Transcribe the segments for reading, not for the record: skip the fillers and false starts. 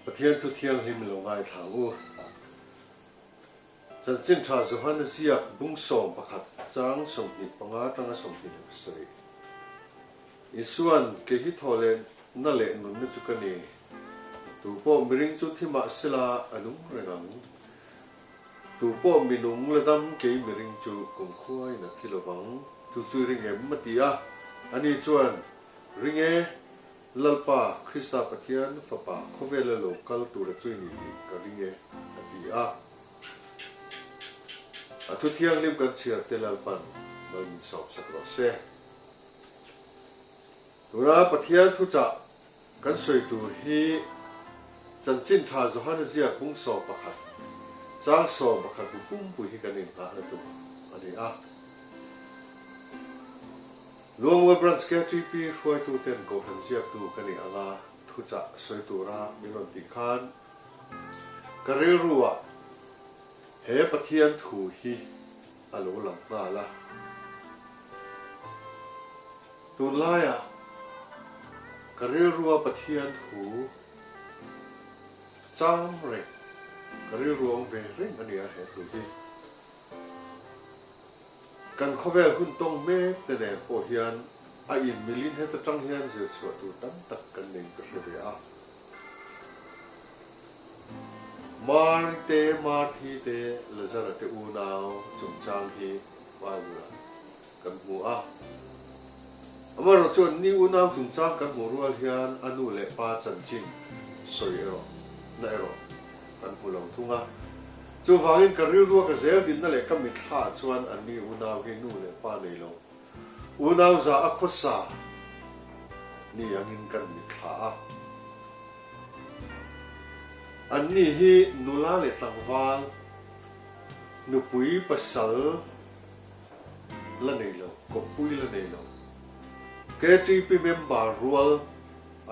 Pathian thu thianghlim lo ngaithla ang u. Chanchin tha Johana ziak bung 11 chang 25 atanga 27. Isuan, Kei hi thaw leh na leh nunna chu ka ni. Tu pawh miring chu thi mah sela a nung reng ang. Tu pawh mi nung la dam kei miring chu kumkhuain a thi lovang. Chu chu i ring em? a ti a. Ani chuan, Ring e, Lalpa, Krista Pathian Fapa khawvela lo kal tura chu i ni tih ka ring e, a ti a. A thu thianghlim kan chhiar te Lalpan mal min sawmsak rawh se. Tuna Pathian thuchah kan sawi tur hi Chanchin Tha Johana ziak bung 11, chang 11 bu pumpui hi kan innghahna tur a ni a. Luangmual Branch KTP hruaituten Kohhran ziaktu ka nih anga thuchah sawi tura min rawn tih khan ka rilruah he Pathian thu hi a lo lang nghal a. Tunlaiah ka rilrua Pathian thu chang reng, ka rilru awm ve reng a nia he thu hi. Kan khawvel hun tawng mek te nen pawh hian a inmilin heta tang hian zir chhuah tur tam tak kan nei ka hre ve a. Mari te, Marthi te, Lazara te unau chungchang hi Bible-ah kan hmu a. Amaherawh chuan ni unau chungchang kan hmuh rual hian a nu leh pa chanchin sawi erawh na erawh kan hmu lo thung a. Chuvangin ka rilrua ka zel dinna leh ka mitthla ah chuan an ni unau hi nu leh pa nei lo unau za a khawsa ni angin kan mitthla a. An ni hi nula leh tlangval, nupui pasal, la nei lo, kawppui la nei lo. KTP member rual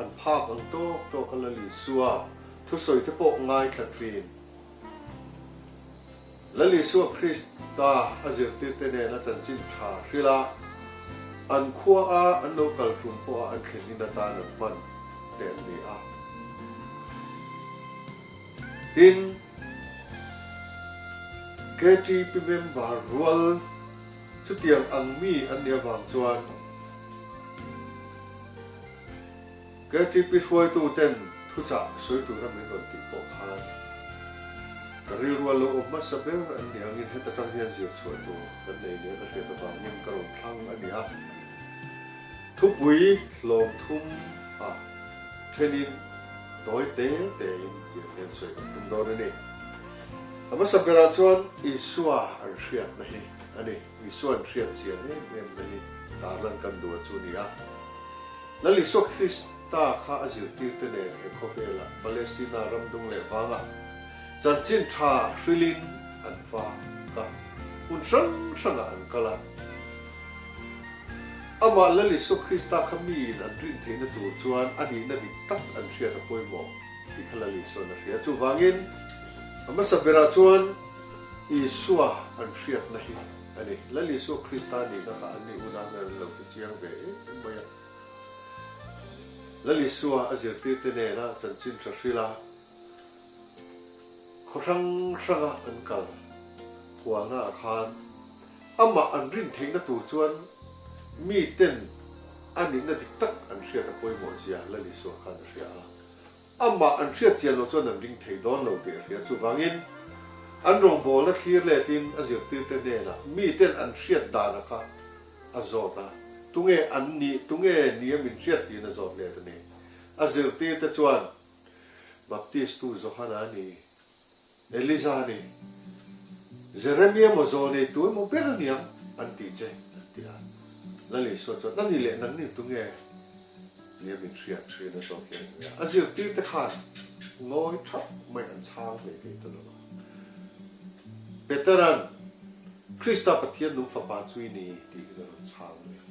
an phak ang tawk tawk a la Lisua thusawi te pawh ngaithla thin. Lal Isua Krista a zirtirte nen a chanchin tha hrilh a, an khua a an lo kal tum pawh a an thlen in atan an hman te an ni a. Tin, KTP member rual chutiang ang mi an nih avang chuan KTP hruaitu ten thuchah sawi tura min rawn tih pawh khan ka rilru a lo awm hmasa ber an nih angin heta tang hian zir chhuah tur kan nei nia ka hriat avangin ka rawn thlang a ni a. Thupui hlawm thum a thenin tawi te tein tiang hian sawi kan tum dawn a ni. A hmasa berah chuan Isua an hriatna hi a ni. Isua an hriat chian em em na hi tarlan kan duh a chu ni a. Lal Isua Krista kha a zirtirte nen he khawvela Palestina ram dung leh vangah chanchin tha hrilin an vak a, hmun hrang hrangah an kal a. Amah Lal Isua Krista kha miin an rin theihna tur chuan a nihna dik tak an hriat a pawimawh tih kha Lal Isua'n a hria. Chuvangin, a hmasa berah chuan Isua an hriatna hi a ni. Lal Isua Krista nihna kha an nih unau hian an lo hre chiang ve em em mai a. Lal Isua a zirtirte nena chanchin tha hrilh a, Khaw hrang hranga an kal kualna ah khan amah an rin theihna tur chuan miten a nihna dik tak an hriat a pawimawh zia Lal Isua khan a hria a. Amah an hriat chian loh chuan an ring thei dawn lo tih a hria. Chuvangin an rawngbawlna thlir letin a zirtirte hnenah miten an hriat dana kha a zawt a, tunge an nih, tunge nia min hriat tiin a zawt let a ni. A zirtirte chuan Baptistu Johana a ni, Elija a ni, Jeremia maw zawl nei tu emaw ber a niang an ti che, an ti a. Lal Isua chuan, A ni leh nang nin tunge nia min hriat thin a zawt leh mai a. A zirtirte khan ngawi thap mai an chhang hlei thei ta lo va. Petera'n, Krista Pathian nung fapa chu i ni, tiin a rawn chhang mai a.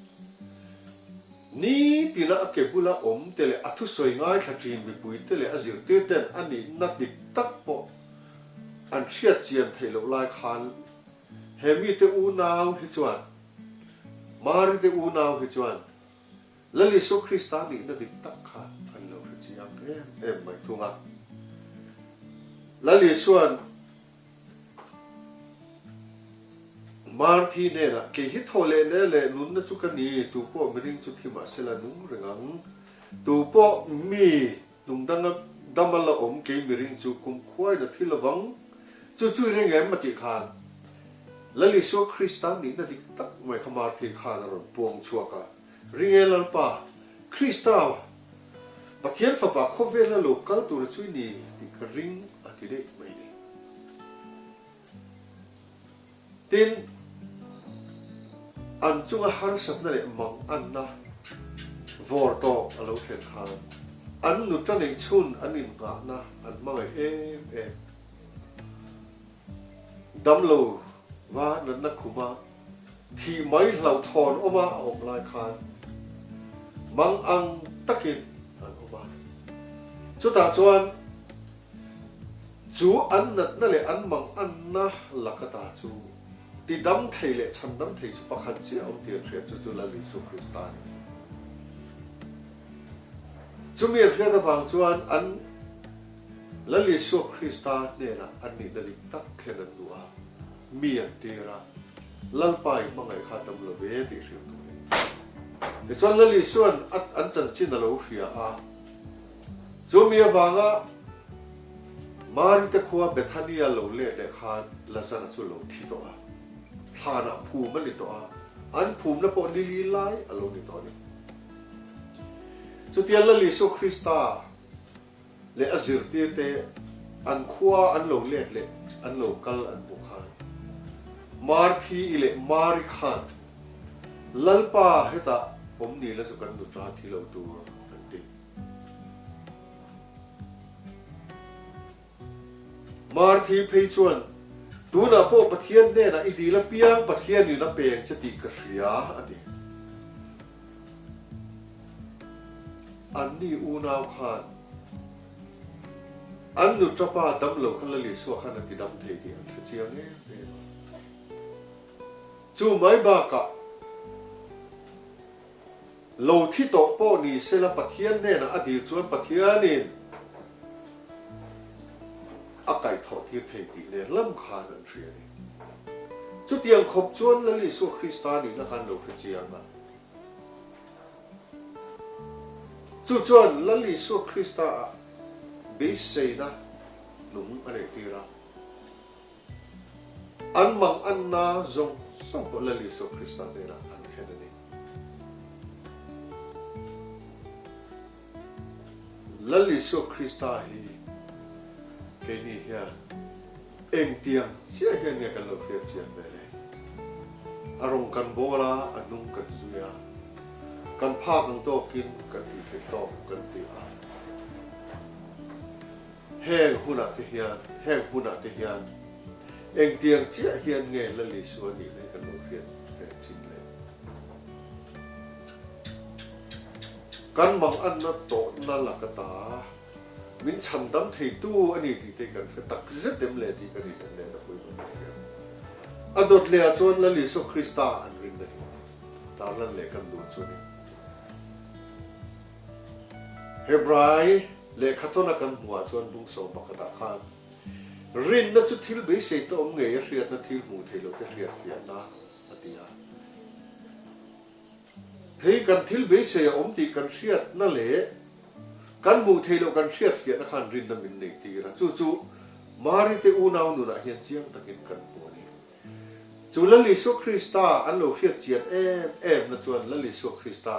Ni tina a ke bula awm te leh a thusawi ngaithla thin mipui te leh a zirtir ten a nihna dik tak pawh an hriat chian theih loh lai khan he mite unau hi chuan Mari te unau hi chuan Lal Isua Krista nihna dik tak kha an lo hre chiang em em mai thung a. Lal Isua'n Marthi hnenah, Kei hi thaw leh leh leh nunna chu ka ni, tu pawh miring chu thi mahsela nung reng ang. Tu pawh mi nungdanga dama la awm kei miring chu kum khuain a thi lovang. Chu chu i ring em? a tih khan Lal Isua Krista nihna dik tak mai kha Marthi khan a rawn puang chhuak a. Ring e Lalpa, Krista Pathian Fapa khawvela lo kal tura chu i ni tih ka ring a ti daih mai ni. Tin, an chunga harsatna leh manganna vawr tawp a lo thlen khan an nuta neih chhun an innghahna an hmangaih em em. Damlo va natna khuma thih mai hlauhthawn awma a awm lai khan mangang takin an awm a. Chutah chuan chu an natna leh an manganna laka ta chu tidam thei leh chhandam thei chu pakhat chiah awm tih an hriat chu chu Lal Isua Krista a ni. Chumi an hriat avang chuan an Lal Isua Krista hnenah an nihna dik tak thlen an duh a, mi an tir a, Lalpa i hmangaih kha dam lo ve tih hrilh tur a ni. Tichuan Lal Isua'n an chanchin a lo hria a, chu mi avanga Mari te khua Bethania lo let leh khan Lazara chu lo thi tawh a, thlanah phum a ni tawh a, an phumna pawh ni li lai a lo ni tawh a ni. Chutia Lal Isua Krista leh a zirtirte an khua an lo let leh an lo kal an hmuh khan Marthi i leh Mari khan Lalpa hetah awm ni la chu kan nuta thi lo tur an ti. Marthi phei chuan Tunah pawh Pathian hnenah i dil apiang Pathianin a peng che tih ka hria a ti. Anni unau khan an nu tapa dam lo kha Lal Isua khan a ti dam thei tih an hre chiang em em a. Chu mai bakah lo thi tawh pawh ni sela Pathian hnenah a dil chuan Pathianin a kaihthawh tir thei tih nen lam khan an hria a ni. Chutiang khawp chuan Lal Isua Krista nihna khan lo hre chiang a. Chu chuan Lal Isua Krista-ah beiseina nung a neihtir a. An manganna zawng zawng pawh Lal Isua Krista hnenah an thlen a ni. Lal Isua Krista hi keini hian engtiang chiah hian nge kan lo hriat chian ve le? A rawng kan bawl a, a hnung kan zui a, kan phak ang tawkin kan tih theih tawk kan ti a. Heng hunah te hian, heng hmunah te hian engtiang chiah hian nge Lal Isua nih le kan lo hriat ve thin le? Kan manganna tawhna laka ta min chhandam theitu a ni tih te kan hre tak zet em le tih kan inhnem leh na pawimawh hle hian. A dawt leh ah chuan Lal Isua Krista an rinna hi tarlan leh kan duh chu a ni. Hebrai lehkhatawna kan hmuh ah chuan bung sawm pakhat ah khan rinna chu thil beisei te awm ngei a hriatna thil hmuh theih loh te hriatfiahna a ti a. Thei kan thil beisei a awm tih kan hriatna leh kan hmuh theih loh kan hriatfiahna khan rinna min nei tir a, chu chu Mari te unau nunah hian chiang takin kan hmu a ni. Chu Lal Isua Krista an lo hriat chian em em na chuan Lal Isua Krista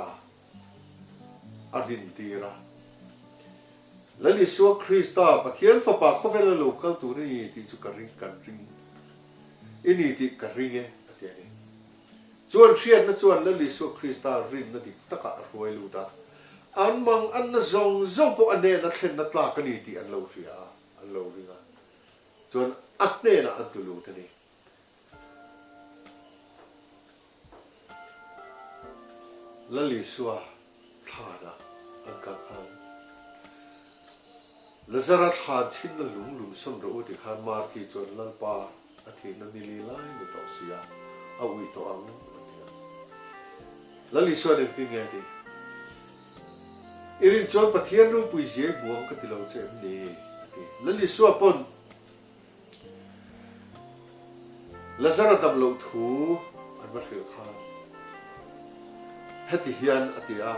a rin tir a. Lal Isua Krista Pathian Fapa khawvela lo kal tur a ni tih chu ka ring kan ring i ni tih ka ring e a ti a ni. Chuan hriatna chuan Lal Isua Krista rinna dik takah a hruai lut a, an manganna zawng zawng pawh a hnena thlenna tlak a ni tih an lo hria a, an lo ring a, chuan a hnenah an tlu lut a ni. Lal Isua thlanah an kal khan Lazara thlan thinna lung lungsawn rawh u ti khan Marthi chuan Lalpa a thihna ni li lai ni tawh si a, a ui tawh ang a ti a. Lal Isua'n engtin nge a ti? I rin chuan Pathian ropui zia i hmu ang ka ti lo che em ni? a ti. Lal Isua pawn. Lazara dam loh thu an va hrilh khan heti hian a ti a,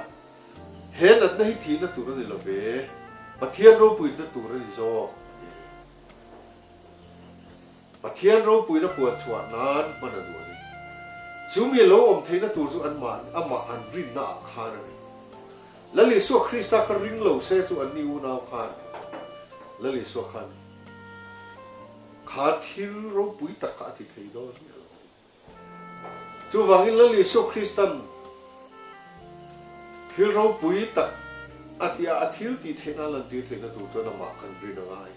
He natna hi thihna tur a ni lo ve, Pathian ropuina tur a ni zawk, a ti. Pathian ropuina puan chhuah nan hman a duh a ni. Chu mi lo awm theihna tur chu anmah amah an rinna ah khan a ni. Lal Isua Krista kha ring lo se chu anni unau khan Lal Isua khan kha thil ropui tak kha a ti thei dawn miah lo. Chuvangin Lal Isua Kristan thil ropui tak a ti a, a thil tih theihna a lantir theihna tur chuan amah kan rin a ngai.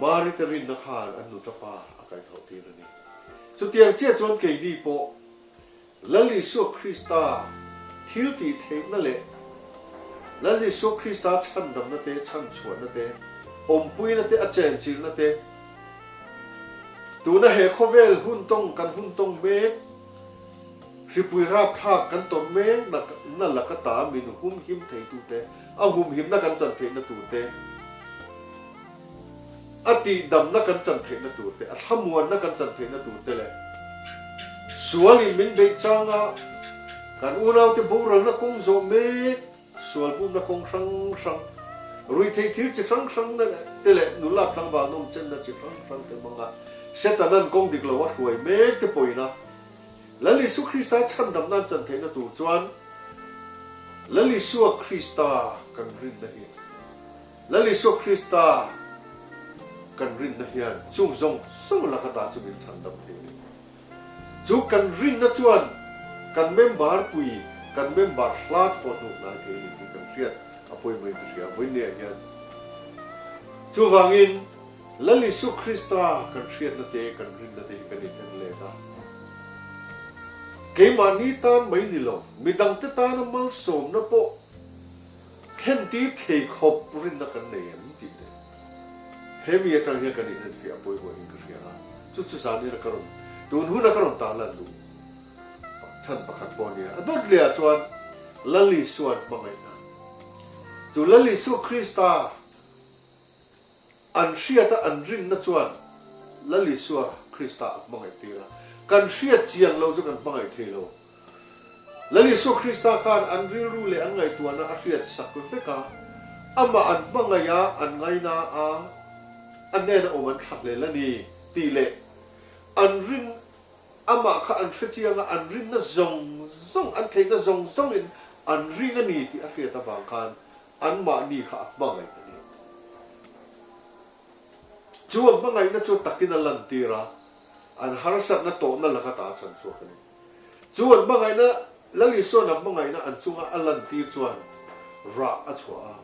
Mari te rinna khan an nuta pa a kaihthawh tir a ni. Chutiang chiah chuan keini pawh Lal Isua Krista thil tih theihna leh Lal Isua Krista chhandamna te, chhanchhuahna te, awmpuina te, a chenchilhna te, tuna he khawvel hun tawng kan hun tawng mek, hripui rapthlak kan tawn mek na laka ta min humhim theitute, a humhimna kan chan theihna turte, a tihdamna kan chan theihna turte, a thlamuanna kan chan theihna turte leh sualin min beih changa kan unaute boralna kawng zawh mek, sual bumna kawng hrang hrang, ruihtheih thil chi hrang hrang te leh nula tlangval nawmchenna chi hrang hrang te hmanga Setanan kawng dik lo a hruai mek te pawhin a Lal Isu Krista chhandamna an chan theihna tur chuan Lal Isua Krista kan rinna hi Lal Isua Krista kan rinna hian chung zawng zawng laka ta chu min chhandam thei a ni. Chu kan rinna chuan kan member pui, kan member hlat pawh hnuk hnai thei a ni tih kan hriat a pawimawh in ka hria vawinia hian. Chuvangin Lal Isua Krista kan hriatna te, kan rinna te hi kan inhen let a. Keimahni tan mai ni lo, midangte tana malsawmna pawh Thlentir thei khawp rinna kan nei em tih te he mi atang hian kan inenfiah a pawimawh in ka hria a, chu chu zan ina ka rawn tun huna ka rawn tarlan duh chhan pakhat pawh a nia. A dawt leh ah chuan Lal Isua'n hmangaihna chu Lal Isua Krista an hriata an rinna chuan Lal Isua Krista a hmangaih tir a, kan hriat chian loh chu kan hmangaih thei lo. Lal Isua Krista khan an rilru leh an ngaihtuahna a hriat sak vek a, amah an hmangaih a, an ngaina a, a hnena awm an thlahlel a ni tih leh an rin amah kha an hre chiang a, an rinna zawng zawng, an theihna zawng zawngin an ring a ni tih a hriat avang khan anmahni kha a hmangaih a ni. Chu a hmangaihna chu takin a lantir a, an harsatna tawhna laka ta a chan chhuak a ni. Chu an hmangaihna, Lal Isua'n a hmangaihna an chunga a lantir chuan rah a chhuah a.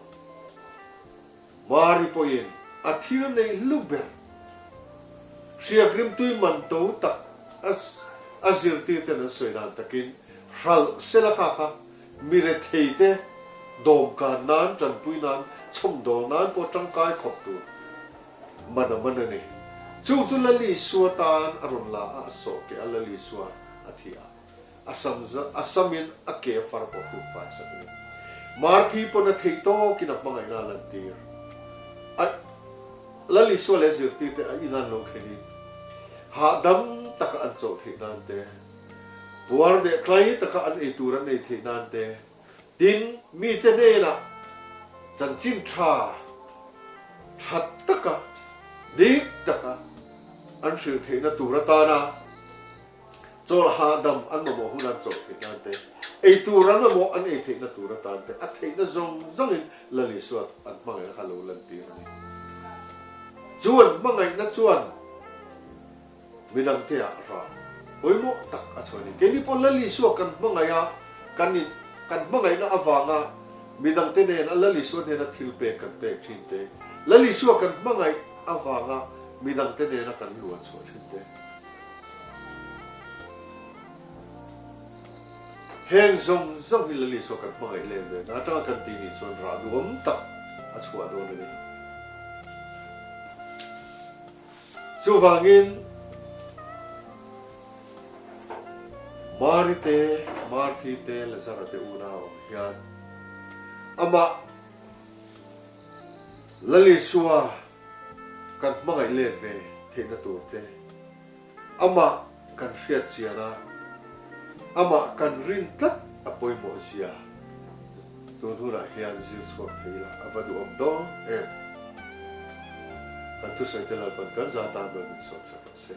Mari pawhin a thil neih hlu ber, hriak rimtui man to tak a zirtir ten an sawi dan takin hralh sela kha kha mi retheite dawmkan nan, tanpui nan, chhawmdawl nan pawh tangkai khawp tur man a man a ni. Chu chu Lal Isua tan a rawn la a, a sawh keh a, Lal Isua a thi a, a sam a samin a ke a far pawh tuk fai sak a ni. Marthi pawn a theih tawkin a hmangaihna a lantir a, Lal Isua leh a zirtirte a in an lo thlenin hahdam taka an chawlh theih nan te, Puar leh tlai taka an ei tur an ei theih nan te, tin, mite hnenah chanchin tha tha taka, dik taka an hrilh theihna tur atana chawlh hahdam an mamawh hun an chawlh theih nan te, ei tur an mamawh an ei theihna tur atan te a theihna zawng zawngin Lal Isua an hmangaihna kha lo lantir a ni. Chu an hmangaihna chuan. Midangte ah rah pawimawh tak a chhuah a ni. Keini pawh Lal Isua kan hmangaih a, kan in kan hmangaihna avanga midangte nen a Lal Isua hnena thil pek kan pek thin te, Lal Isua kan hmangaih avanga midangte nena kan luan chhuah thin te. Heng zawng zawng hi Lal Isua kan hmangaih lem ve na atanga kan tih nih chuan rah duhawm tak a chhuah dawn a ni. Chuvangin, Mari te, Marthi te, Lazara te unau ang hian amah Lal Isua kan hmangaih let ve theihna tur te. Amah kan hriat chian a, amah kan rin tlat a pawimawh zia tun hunah hian zir chhuak thei ila a va duhawm dawn em? Kan thusawi te Lalpan kan za tan dawn min sawm sak rawh se.